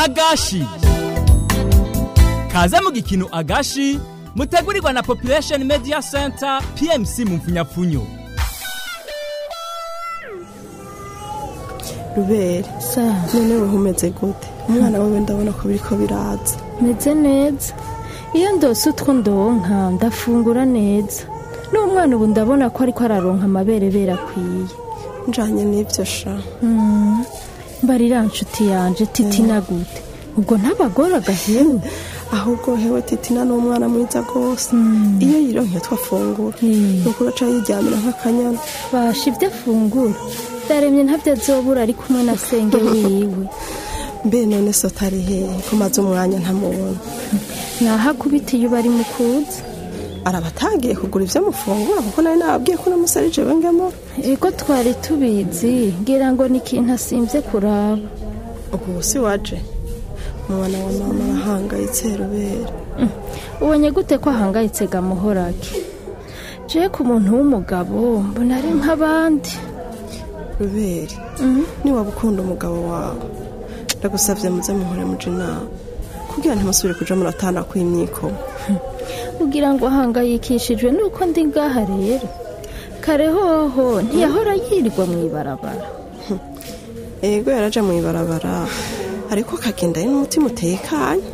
Agashi kaze mu gikino Agashi mutegurirwa na Population Media Center PMC mu mfunyapfunyo. Rubere none uhumeze gute? Umwana wawe ndabona ko biriko biraza. Meze neza. Iyo ndose utwo ndonka ndafungura neza. N'umwana ubu ndabona ko ariko araronka amabere berakwiye. Njanye n'ivyo sha. Mbarira nshuti yanje Titina gute? Ubwo ntabagora gahewe. Ahubwo hewe Titina n'umwana mwiza gose. Iyo yironke twafungura. Nuko aca yiryamira nk'akanyana. Basha ivyo afungura. Daremye ntabyo azobura ari kumwe na senge wiwe. Mbe none so tari hehe ko maze umwanya ntamubona? Nahakubitiye ubu ari mu kuza. Arabatagiye kugura ivyo mufungura kuko nari nababwiye ko namusarije wengemo. Ego twari tubizi ngira ngo ni ikintu asimvye kuraba. Ubwo si waje umwana wa mama arahangayitse Rubera. Ubonye gute ko ahangayitse gamuhorake? Je ku muntu w'umugabo mbona ari nk'abandi. Ruberi niba ukunda umugabo wawe ndagusavye muze muhore muje inama kugira ntimusubire kuja muratana kw'imyiko. Ugira ngo ahangayikishijwe nuko ndi ngaha rero. Kare hoho ntiyahora yirirwa mw'ibarabara. Ego yaraja mw'ibarabara ariko akagenda ari n'umutima utekanye.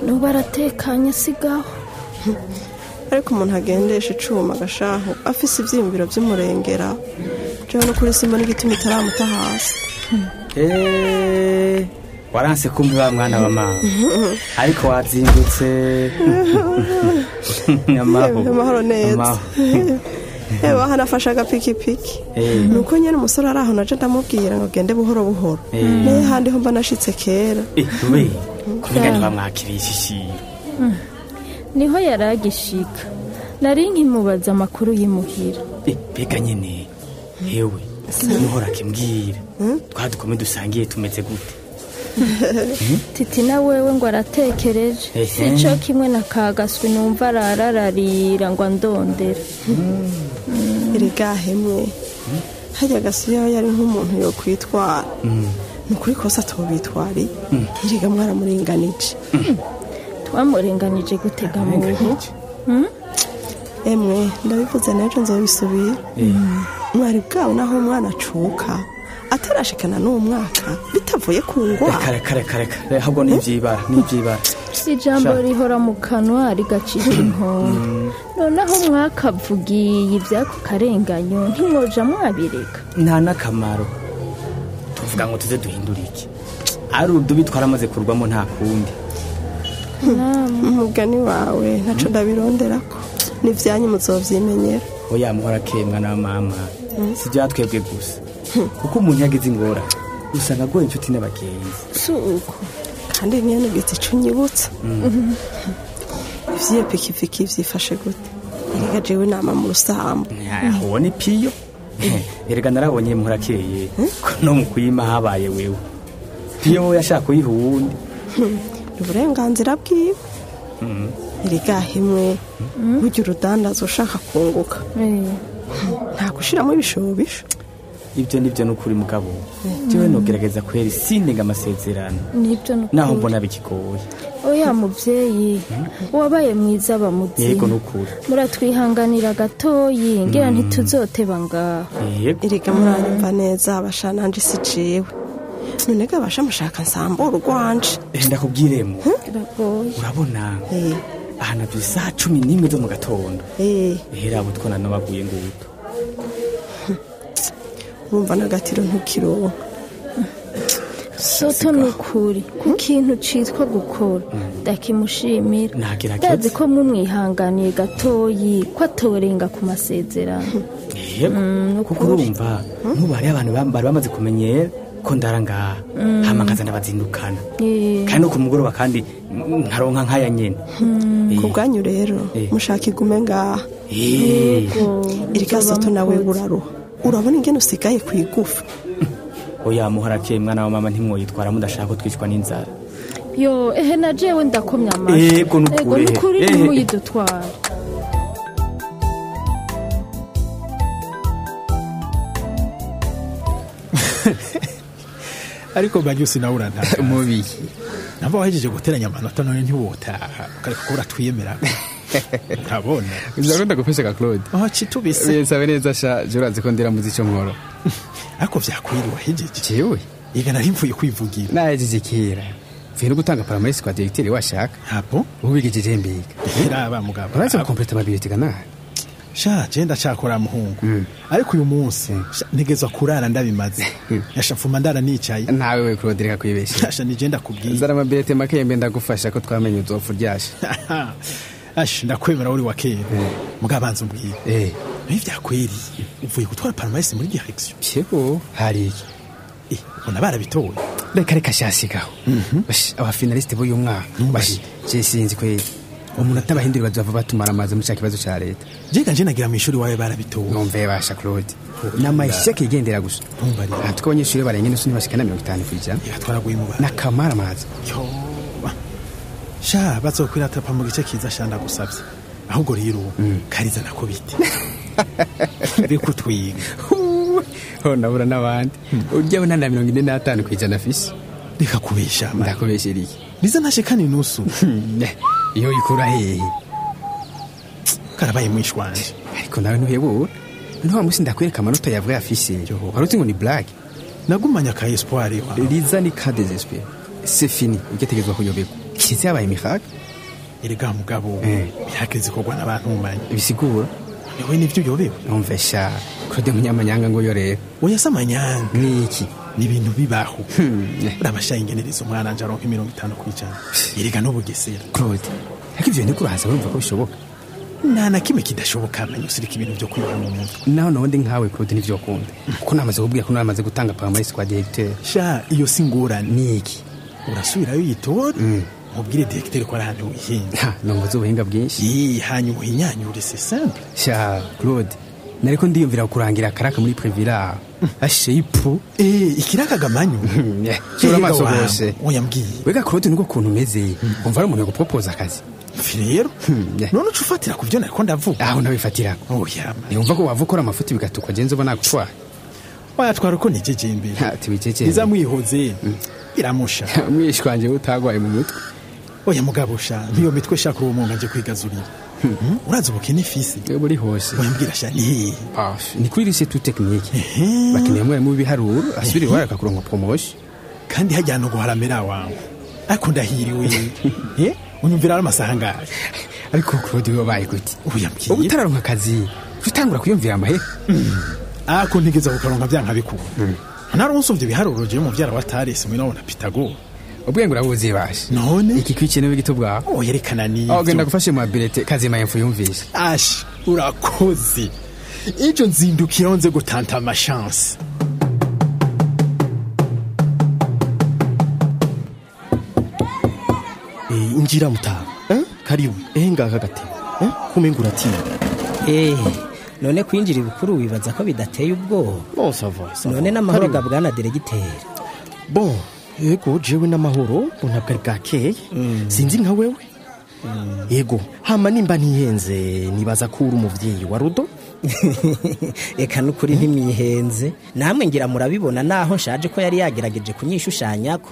Nubu aratekanye sigaho. Ariko umuntu agendesha icuma agashaho afise ivyiyumviro vy'umurengera. Jewe no kuri simba n'igituma itaramuta hasi. Waranse kumbi wa mwana wa mama. Ariko wazindutse. Amahoro neza. Ewa hanafasha agapikipiki. Nuko nyene umusore araho naje ndamubwira ngo gende buhoro buhoro. Naye handi ho mba nashitse kera. We kumenga ntibamwakiriye ishishiro. Niho yaragishika. Nari nkimubaza amakuru yimuhira. Mbega nyene hewe muhora kimbwira twadukomye dusangiye tumeze gute? Titina wewe ngo aratekereje. Sico kimwe na kagaswi numva arararira ngo andondera. Erega hemwe harya gasuya yari nk'umuntu yo kwitwara. Nukuri kosa tobitwari. Erega mwaramurenganije. Twamurenganije gutega muhu. Emwe ndabivuze n'ejo nzobisubira. Mwari bwawe naho umwana acuka atarashikana n'umwaka bitavuye ku ngwa. Reka ahubwo n'ivyibara n'ivyibara. Ijambo rihora mu kanwa rigacika inkonda. Noneho mwakavugiye ivyako karenganyo ntimwoja mwabireka. Nta n'akamaro tuvuga ngo tuze duhindure iki? Ari udubi twaramaze kurwamo nta kundi. Umugani wawe ntaco ndabironderako. Nivyanyu muzovyimenyera. Oya muhora ke mwana wa mama. Si byatwebwe gusa. Kuko umuntu yagize ingora usanga agoye inshuti n'abagenzi. Si uko. Kandi nyene ugize ico unyibutsa. Ivyo pikipiki vyifashe gute? Erega jewe nama mu rusambo. Aho ni piyo. Erega narabonye muhorakeye ko no mu kuyima habaye wewe. Piyo yashaka kuyiha uwundi. Uburenganzira bwiwe. Erega himwe burya urudandazo ushaka kunguka. Nta gushiramo ibishobisho. Ibyo nibyo nukuri mugabo. Jewe nogerageza kweri sindenga amasezerano. Nibyo nukuri. Naho mbona bikigoye. Oya muvyeyi wabaye mwiza bamuzi. Yego nukuri. Muratwihanganira gatoyi ngira ntituzoteba ngaho. Yego. Erega muranyumva neza abasha nanje si jewe. None ga basha mushaka nsambura urwanje. Ndakubwiremo. Biragoye. Urabona? Aha navyo isaha 11 zo mu gatondo. Ehera abo twona nabaguye nguto. Urumva nagatiro ntukironka. Soto nukuri ku kintu citwa gukora ndakimushimira. Ndazi ko mumwihanganiye gatoyi ko atorenga ku masezerano. Yego. Kuko urumva ntubari abantu bari bamaze kumenyera ko ndara ngaha. Hama nkaza ndabazindukana. Kandi no ku mugoroba kandi nkaronka nkaya nyene. Ku bwanyu rero mushaka igume ngaha. Yego. Erega Soto nawe buraruha. Urabona ingene usigaye kwigufa. Oya muhorakeye mwana wa mama ntimwoyitwara mudashaka ko twicwa n'inzara. Yo ehe na jewe ndakomya amashi. Ego nukuri. Ego nukuri ntimuyidutwara. Ariko Banyusi nawe urantanga. Mubi. Namba wahejeje guteranya amanota none ntiwotaha. Ukareka ko uratwiyemera. Ntabona. Uzakunda gufasha ka Claude. Oh chitubise. Bisabe neza sha jurazi ko ndira muzi ico nkora. Ariko vyakwiri wahejeje. Jewe. Iga nari mvuye kwivugira. Nahejeje kera. Mvuye no gutanga paramesi kwa directeur washaka. Hapo? Ubigejeje mbiga. Iraba mugabo. Uraza gukompleta amability gana. Sha je ndacakora muhungu. Ariko uyu munsi ntegezwa kurara ndabimaze. Yashafuma ndara nicaye. Nawe we Claude reka kwibesha. Sha nije ndakubwiye. Zara amability make mbe ndagufasha ko twamenye uzopfa uryashe. Ash ndakwemera uri wa kera. Mugabanza umbwiye. Ibi vyakweri uvuye gutwara paramesi muri direction. Yego hari iki? Ubona barabitoye. Reka reka shasigaho. Aba finaliste b'uyu mwaka. Je sinzi kweri. Umuntu atabahindura bazava batumara amazi mu kibazo ca leta. Jega nje nagira mu ishuri wawe barabitoye. Numve basha Claude. Namayisheke igendera gusa. Atwo abanyeshuri barenga nusu ntibashikana 50%. Yatwaraguye mu bana. Nakamara amazi. Sha bazokwirata pa mu gice kiza sha ndagusavye. Ahubwo rero kariza nako bite. Bikutwiga. Ho nabura nabandi. Urya we nta 45% afise. Reka kubesha. Ndakubesha iki? Niza ntashikana inusu. Iyo ikura hehe? Karabaye mwishwanje. Ariko nawe ntuhebura. Ntuwa musi ndakwereka amanota yavuye afise. Waruzi ngo ni black. Nagumanya ka espoir wa. Liza ni ka désespère. C'est fini. Ugetegezwa kuyoberwa. Kize yabaye miracle. Erega mugabo miracle zikorwa n'abantu umanye. Bisigura. Niwe nivyo uyobewe. Numvesha. Claude munyamanyanga ngo yo rero. Oya samanyanga. Niki? Ni ibintu bibaho. Urabashaye ingenereza umwana nje aronka 50%. Erega n'ubugesera. Claude, ariko ivyo ntikuraza urumva ko bishoboka. Nta na kimwe kidashoboka manyusirika ibintu byo kwiba mu mutwe. Naho naho nkawe Claude nivyo ukunda. Kuko namaze kubwira ko namaze gutanga paramesi kwa directeur. Sha iyo singorane. Niki? Urasubirayo yitora. Mubwire directeur ko ari ahantu wihinga. Numva ubuhinga bwinshi. Hanyuma uhinyanyure c'est simple. Sha Claude, nariko ndiyumvira kurangira karaka muri Previlla. Ashe ipu. Ikiraka gamanyu. Shora amaso gose. Oya mbwiye. Wega Claude niko kuntu umeze. Umva ari umuntu yogupropoza akazi. Rero none ucufatira ku byo nariko ndavuga. Aho nabifatira. Oya. Niumva ko wava ukora amafuti bigatukwa genzo ubona gutwara. Wayatwara uko nijeje imbere. Ati wijeje. Iza mwihoze. Biramusha. Mwishwanje utagwaye mu mutwe. Oya mugabo sha, niyo mitwe shaka uwo mwonga nje kwigazurira. Urazi ubukene fisi. Buri hose. Wambwira sha ni. Ni kuri lycée tout technique. Bakeneye mwarimu w'ibiharuro asubire iwabo akakuronka promotion. Kandi hajya no guharamera wawe. Ariko ndahiriwe. Unyumvira ari amasaha ngahe? Ariko Claude wabaye gute? Oya mbwiye. Ubu utararonka akazi, utangura kwiyumvira amahe. Ako ntigeza kukaronka byanka bikura. Naronse ivyo biharuro je mu vyara wa Taresi mwe nabona Pythagore. Ubwenge urabuzi bashe. None iki kwice niwe gito bwa. Oyerekana ni. Ogenda gufashe mu ability kazima yemfu yumvise. Ash urakoze. Ejo nzindukira nze gutanta ama chance. Injira mutaha. Karibu. Ngaka gate. Kumengura ati. None kwinjira ibukuru wibaza ko bidateye ubwoba. Bon ça va. None n'amahoro gabwana directeur. Bon. Yego jewe n'amahoro ntabwo ari bwakeye. Sinzi nka wewe. Yego hama nimba ntihenze nibaza ko uri umuvyeyi wa Rudo. Eka nukuri ntimwihenze namwe ngira murabibona naho nshaje ko yari yagerageje kunyishushanyako.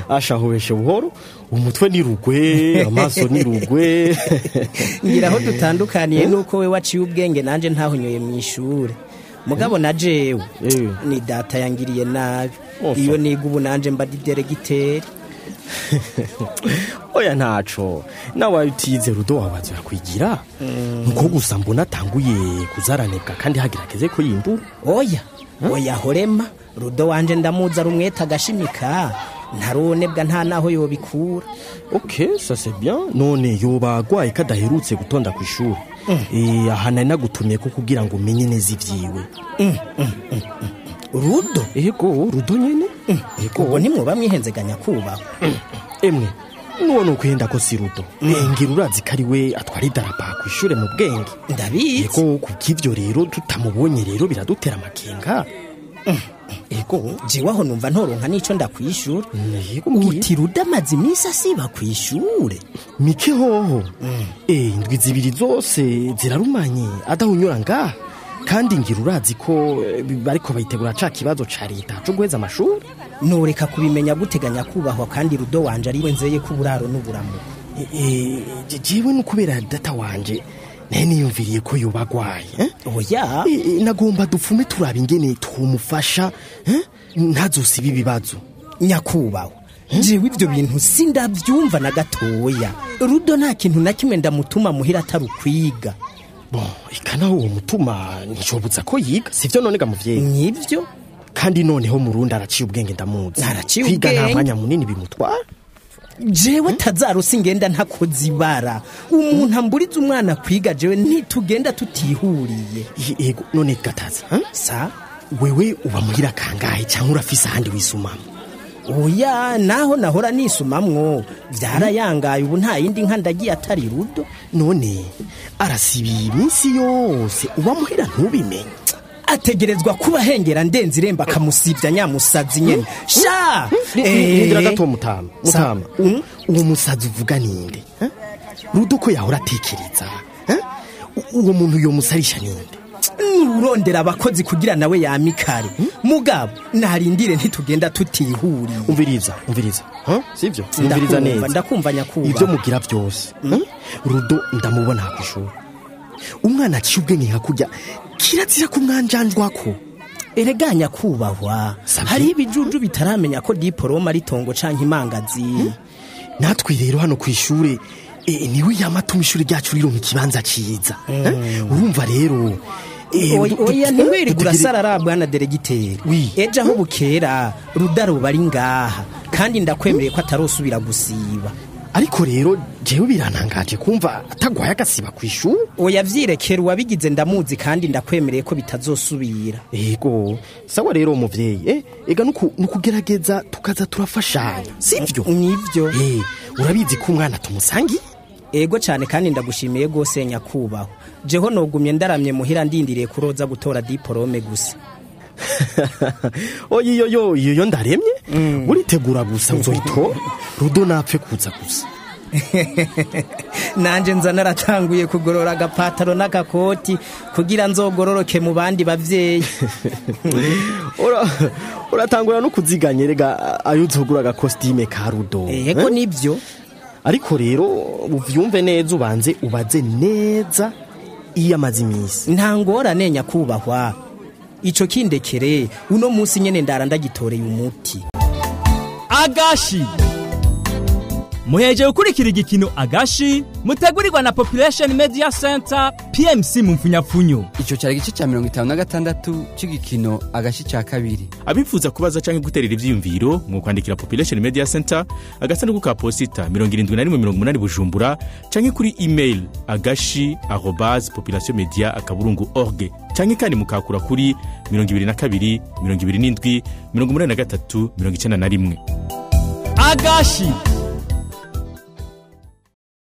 Ashahobeshe buhoro umutwe ni rugwe amaso ni rugwe. Ngira aho dutandukaniye nuko we waciye ubwenge nanje ntahonyoye mu ishure. Mugabo na jewe ni data yangiriye nabi. Iyo niga ubu nanje mba di directeur. Oya ntaco nawe utize Rudo wabaza kwigira. Nuko gusa mbona atanguye kuzaranebwa kandi hagerageze ko yimbura. Oya oya horema Rudo wanje ndamuza rumweta agashimika ntaronebwa nta naho yobikura. OK ça c'est bien. None yobagwaye kadaherutse gutonda ku ishuri. Aha nari nagutumye ko kugira ngo umenye neza ivyiwe. Rudo? Ego Rudo nyene. Ego ubwo ntimwoba mwihenzeganya kubaho. Emwe nuwo nukwihenda ko si Rudo. Ngira urazi ko ari we atwara idarapa ku ishure mu bwenge. Ndabizi. Ego kubw'ivyo rero tutamubonye rero biradutera amakenga. Ego jewe aho numva ntoronka nico ndakwishura. Uti Rudo amaze iminsi asiba kwishure. Mike hoho. Indwi zibiri zose zirarumanye adahunyura ngaha. Kandi ngira urazi ko bariko bayitegura ca kibazo ca leta co guheza amashuri. Noreka kubimenya guteganya kubahwa kandi Rudo wanje ari we nzeye ko uburaro n'uburamuko. Jewe nukubera data wanje naye niyumviriye ko yoba agwaye. Oya, nagomba dupfume turaba ingene twumufasha ntazosiba ibibazo. Nyakubahwa, jewe ivyo bintu sindavyumva na gatoya. Rudo nta kintu na kimwe ndamutuma muhira atari ukwiga. Bon, eka naho uwo mutuma nticobuza ko yiga, sivyo none ga muvyeyi? Nivyo. Kandi noneho Murundi araciye ubwenge, ndamuzi. Araciye Kwiga nta ubwenge. mwanya munini bimutwara. Jewe tazarusi ngenda ntakoze ibara. Umuntu amburiza umwana kwiga, jewe ntitugenda tutihuriye. Yego, none Gataza, Sa? Wewe uba muhira kangahe cyangwa urafise ahandi wisumamwo? Oya, naho nahora nisumamwo vyarayangaye, ubu nta yindi nka ndagiye atari Rudo. None arasibiye iminsi yose uba muhira ntubimenye? Ategerezwa kuba ahengera ndenze irembo akamusivya nyamusazi nyene sha. Nindira gato, mutama. Mutama, uwo musazi uvuga ninde? Rudo ko yahora atekereza, uwo muntu yomusarisha ninde? Nurondera abakozi kugira nawe yamikare. Mugabo narindire, ntitugenda tutihuriye. Umviriza, umviriza, sivyo? Umviriza neza. Ndakumva nyakubahwa. Ibyo mugira byose, Rudo ndamubona kw'ishuri, umwana aciye ubwenge nka kurya, kirazira kumwanjanjwako. Erega nyakubahwa, hariho ibijuju bitaramenya ko diporome ari itongo canke imangazini. Natwe rero hano kw'ishure, niwe yamatuma ishuri ryacu rironka ikibanza ciza. Urumva rero, Oya, ntiwirirwe urasarara bwana deregiteri. Ejo aho bukera Rudaruba ari ngaha, kandi ndakwemereye ko atarosubira gusiba. Ariko rero jewe birantangaje kumva atagwaye agasiba kw'ishuri. Oya, vyirekera, uwabigize ndamuzi, kandi ndakwemereye ko bitazosubira. Yego, sawa rero muvyeyi, ega nukugerageza tukaza turafashanya, sivyo? Nivyo. Urabizi ko umwana tumusangiye. Ego cyane, kandi ndagushimiye gose nyakubahwa. Jeho nogumye ndaramye muhira ndindiriye kuroza gutora diporome gusa. Oya, iyo yo ndaremye, uritegura gusa uzoyitora. Rudo napfe kuza gusa. Nanje nza naratanguye kugorora agapataro n'agakoti kugira nzogororoke mu bandi bavyeyi. Uratangura no kuziganya rega ayo uzogura agakositime ka Rudo. Ego, nivyo. Ariko rero uvyumve neza, ubanze ubaze neza iyo amaze iminsi. Nta ngorane nyakubahwa, ico kindekere, uno munsi nyene ndara ndagitoreye umuti. Agashi. Muheje gukurikira igikino Agashi mutegurirwa na Population Media Center, PMC mu mfunyapfunyo. Ico cyari igice cya 56 c'igikino Agashi ca kabiri. Abifuza kubaza canke guterera ivyiyumviro mu kwandikira Population Media Center, agasanduku ka posita 7180 Bujumbura, canke kuri email agashi@populationmedia.org, canke kandi mukakura kuri 22 27 83 91. Agashi.